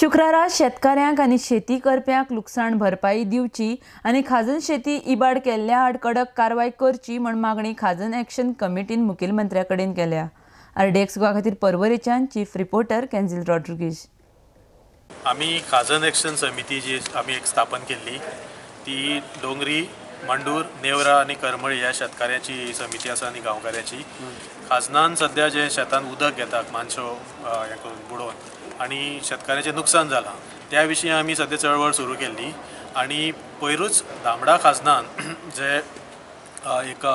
शुक्रारा शेतकाऱ्यांक आनी शेती करप्यांक लुकसाण भरपाई दिवची आनी खाजन शेती इबाड केल्ल्या आड कडक कारवाय करची म्हण मागणी खाजन एक्शन कमिटीन मुखेलमंत्र्या कडेन केल्या. आरडीएक्स गोवा खातीर पर्वरेच्यान चीफ रिपोर्टर कॅन्झिल रॉड्रिगीज. आमी खाजन एक्शन समिती जी आमी एक स्थापन केल्ली ती डोंगरी, मंडूर, नेवरा आनी करमळी ह्या शेतकाऱ्यांची समिती आसा आनी गांवकाऱ्यांची. खाजनान सद्या जे शेतान उदक घेतात मानशो हें करून बुडोवन आनी शेतकाऱ्यांचें नुकसान जालां त्या विशीं आमी सद्या चळवळ सुरू केल्ली. आनी पयरूच दामडा खाजनान जे एक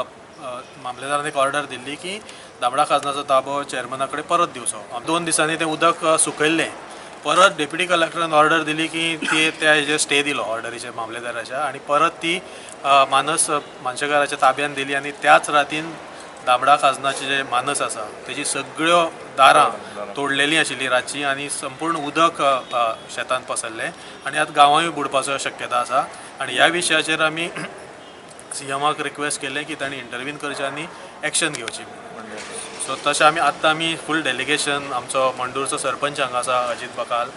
मामलेदारान एक ऑर्डर दिल्ली की दामडा खाजनाचो ताबो चेअरमॅना कडेन परत दिवचो. 2 दिसांनी तें उदक सुकयल्लें. परत डेप्युटी कलेक्टरान ऑर्डर दिली की ती त्या हेजेर स्टे दिलो ऑर्डरीचेर मामलेदाराच्या आनी परत ती मानस मानशेकाराच्या ताब्यान दिली. आनी त्याच रातीन दामडा खाजनाचे जे मानस आसा तेजी सगळ्यो दारां तोडलेलीं आशिल्लीं रातची आनी संपूर्ण उदक शेतान पसरलें आनी आतां गांवांय बुडपाचो शक्यता आसा. आनी ह्या विशयाचेर आमी सीएमाक रिक्वेस्ट केलें की तांणी इंटरवीन करचें आनी एक्शन घेवची. सो तशें आमी आत्तां आमी फूल डेलिगेशन आमचो मंडूरचो सरपंच हांगा आसा अजीत बकाल,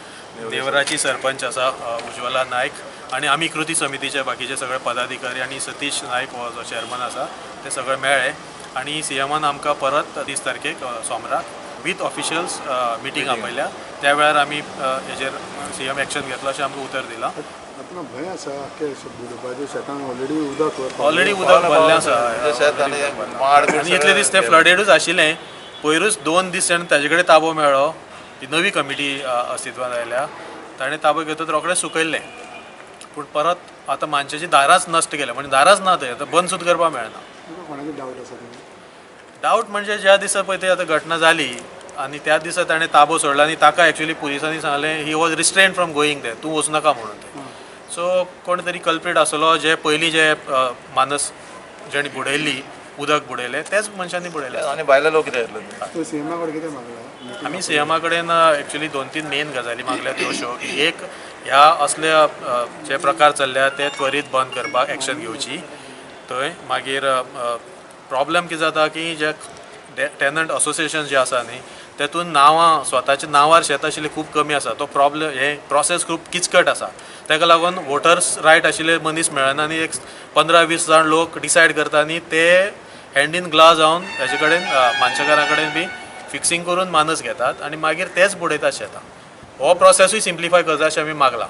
नेवराची सरपंच आसा उज्वला नायक आनी आमी कृती समितीचे बाकीचे सगळे पदाधिकारी आनी सतीश नायक हो जो चेअरमॅन आसा ते सगळे मेळ्ळे आनी सीएमान आमकां परत 30 तारखेक सोमराक वीथ ऑफिशियल्स मिटींग आपयल्या. त्या वेळार आमी हेजेर सीएम एक्शन घेतलो अशें आमकां उतर दिलां. भंय आसा शेतान ऑलरेडी उदक भरलें आसा आनी इतले दीस ते फ्लडेडूच आशिल्लें. पयरूच 2 दीस ताजे कडेन ताबो मेळ्ळो. ती नवी कमिटी अस्तित्वांत आयल्या ताणें ताबो घेतच रोखडें सुकयल्लें. पूण परत आतां मानशाचीं दारांच नश्ट केल्या म्हणजे दारांच ना थंय आतां बंद सुद्दां करपाक मेळना. डावट म्हणजे ज्या दिसा पळय ते आतां घटना जाली आनी त्या दिसा ताणें ताबो सोडला आनी ताका एक्चुअली पुलिसांनी सांगलें he was restrain from going there, तूं वचूं नाका म्हणून ते. सो कोण तरी कल्प्रीट आसलो जे पयलीं जे मानस जेणी बुडयल्ली उदक बुडयलें तेच मनशांनी बुडयलें. आनी भायले लोक कितें येतले? आमी सीएमा कडेन एक्चुअली 2-3 मेन गजाली मागल्या त्यो अश्यो की एक ह्या असल्या जे प्रकार चल्ल्या ते त्वरीत बंद करपाक एक्शन घेवची थंय. मागीर प्रॉब्लम कितें जाता की जे टेनंट असोसिएशन जे आसा न्ही तेतून नांवां स्वताच्या नांवार शेत आशिल्ले खूब कमी आसा. तो प्रॉब्लम हे प्रोसेस खूब किचकट आसा. ताका लागून वोटर्स रायट आशिल्ले मनीस मेळना आनी एक 15-20 जाण लोक डिसायड करता आनी ते हँड इन ग्ला जावन ताजे कडेन मानशेकारा कडेन बी फिक्सिंग करून मानस घेतात आनी मागीर तेच बुडयतात शेतां. हो प्रोसेसूय सिम्प्लिफाय करता अशें आमी मागलां.